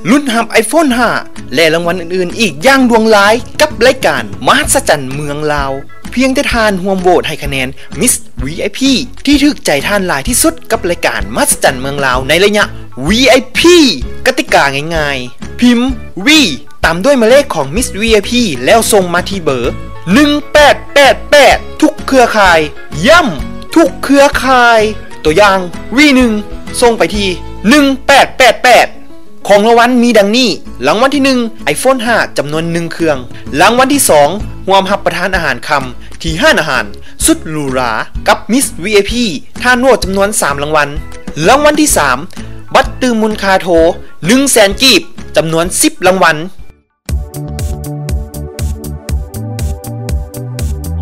ລຸ້ນຮັບໄອໂຟນຫ້າ ແລະ ລາງວັນອື່ນໆອີກຢ່າງຫຼວງຫຼາຍ ກັບລາຍການມະຫັດສະຈັນເມືອງລາວ. ພຽງແຕ່ທ່ານຮ່ວມໂຫວດໃຫ້ຄະແນນມິສວີໄອພີ ທີ່ຖືກໃຈທ່ານຫຼາຍທີ່ສຸດກັບລາຍການມະຫັດສະຈັນເມືອງລາວໃນໄລຍະວີໄອພີ. ກະຕິກາງ່າຍໆ, ພິມ ວີ ຕາມດ້ວຍໝາຍເລກຂອງມິສວີໄອພີ ແລ້ວສົ່ງມາທີ່ເບີໜຶ່ງແປດແປດແປດ ທຸກເຄືອຂ່າຍ, ຢ້ຳ ທຸກເຄືອຂ່າຍ. ຕົວຢ່າງ ວີໜຶ່ງ ສົ່ງໄປທີ່ໜຶ່ງແປດແປດແປດ. ຂອງລາງວັນມີດັ່ງນີ້: ລາງວັນທີໜຶ່ງ ໄອໂຟນຫ້າ ຈຳນວນໜຶ່ງເຄື່ອງ, ລາງວັນທີສອງ ຮ່ວມຮັບປະທານອາຫານຄ່ຳທີ່ຮ້ານອາຫານສຸດຫຼູຫຼາກັບມິສວີໄອພີ ທ່ານໂຫວດຈຳນວນສາມລາງວັນ, ລາງວັນທີສາມ ບັດຕື່ມມູນຄ່າໂທໜຶ່ງແສນກີບ ຈຳນວນສິບລາງວັນ.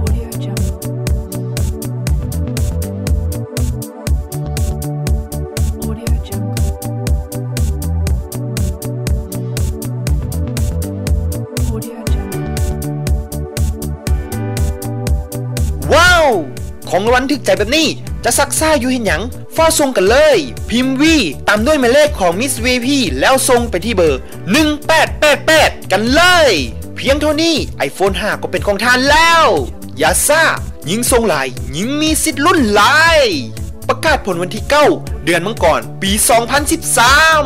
Audio Jungle. Audio Jungle. Audio Jungle. ວ້າວ! ຂອງລາງວັນຖືກໃຈແບບນີ້ ຈະຊັກຊ້າຢູ່ເຮັດຫຍັງ? ຟ້າວສົ່ງກັນເລີຍ! ພິມ ວີ ຕາມດ້ວຍໝາຍເລກຂອງມິສວີໄອພີ ແລ້ວສົ່ງໄປທີ່ເບີໜຶ່ງແປດແປດແປດ ກັນເລີຍ! ພຽງເທົ່ານີ້ ໄອໂຟນຫ້າ ກໍເປັນຂອງທ່ານແລ້ວ! ຢ່າຊ້າ, ຍິ່ງສົ່ງຫຼາຍ ຍິ່ງມີສິດລຸ້ນຫຼາຍ! ປະກາດຜົນວັນທີເກົ້າ ເດືອນມັງກອນ ປີສອງພັນສິບສາມ.